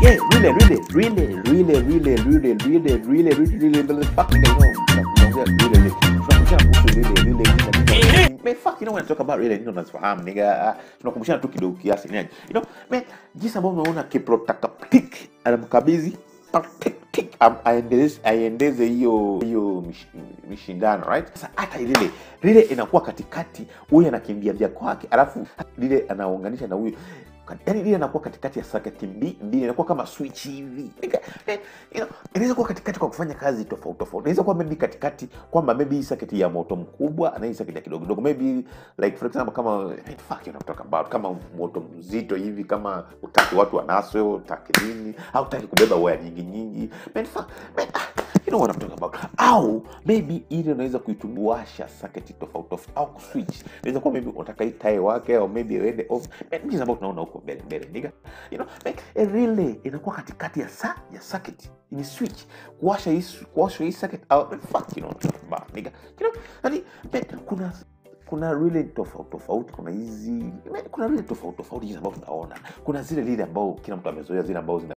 Yeah, relay relay relay relay relay relay relay relay relay relay, fuck nigga, you know, tunaongea relay relay, tunakumbushana kuhusu relay relay nini. Man, fuck, you know when I talk about relay nini unazifahamu nigga, tunakumbushana tu kidogo kiasi nini. You know, man, jinsi ambavyo umeona Kiprotakatik anamkabidhi tik aendeleze hiyo mishindano, right? Sasa hata ile relay inakuwa katikati, huyu anakimbia vya kwake, alafu lile anaunganisha na huyu, yaani lile anakuwa katikati ya circuit mbili, inakuwa kama switch hivi. You know, inaweza kuwa katikati kwa kufanya kazi tofauti tofauti. Inaweza kuwa maybe katikati kwamba maybe hii circuit ya moto mkubwa na hii circuit ya kidogo kidogo, maybe like for example kama fuck you know talk about kama moto mzito hivi, kama utaki watu wanaswe, utaki nini, au utaki kubeba waya nyingi nyingi, man fuck man, you know what I'm talking about. Au maybe ile unaweza kuitubuasha circuit tofauti tofauti au kuswitch. Inaweza kuwa maybe unataka hii tie wake au maybe iende off. Man, jinsi ambavyo tunaona huko mbele mbele nigga, you know, man, a relay inakuwa katikati ya ya circuit, ni switch kuwasha hii circuit au fuck you know what I'm talking about nigga, you know. Yani man, kuna relay tofauti tofauti, kuna hizi man, kuna relay tofauti tofauti jinsi ambavyo tunaona. Kuna zile relay ambao kila mtu amezoea, zile ambao zina